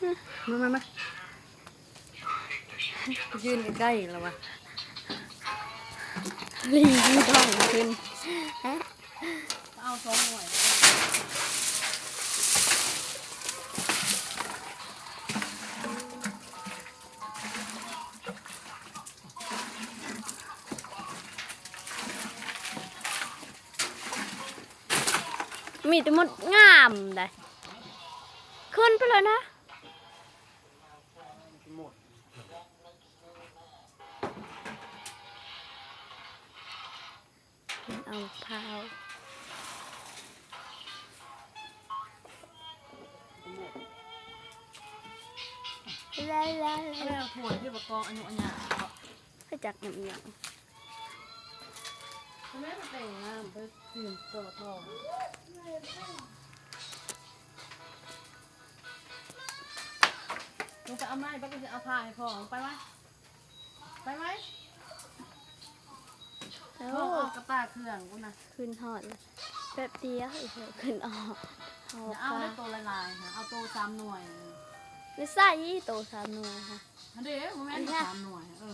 ມາ ມາ ມາ ຢືນໃກ້ໆ ລະວະ ລີຢູ່ທ້ອງຂຶ້ນ ເອົາສອງໜ່ວຍ. ມີແຕ່ມົດງາມໃດ໋ ຂຶ້ນໄປເລີຍນະ ເອົາພ້າວ ລາ ລາ ລາ ແລ້ວຖ້ວຍທີ່ບໍ່ກອງອາຍຸອາຍາ ໄປຈັກນ້ຳຫຍັງ ແມ່ໄປແຕ່ງງານ ໄປຕື່ມຕໍ່ທອງ ລົງໄປເອົາໄມ້ ໄປ ໄປເອົາຜ້າໃຫ້ພໍ່ ໄປໄວ ໄປໄວ ໂອ້ ອອກກະຕ່າເຄື່ອງພຸ້ນນະ ຂຶ້ນຮອດ ແປັບດຽວ ຂຶ້ນອອກ ເອົາ ຢ່າເອົາເດີ ໂຕຫຼາຍໆ ເອົາໂຕສາມໜ່ວຍ ຢູ່ໃສໂຕສາມໜ່ວຍ ຫັ້ນເດ້ ບໍ່ແມ່ນ ອັນນີ້ ສາມໜ່ວຍ ເອີ.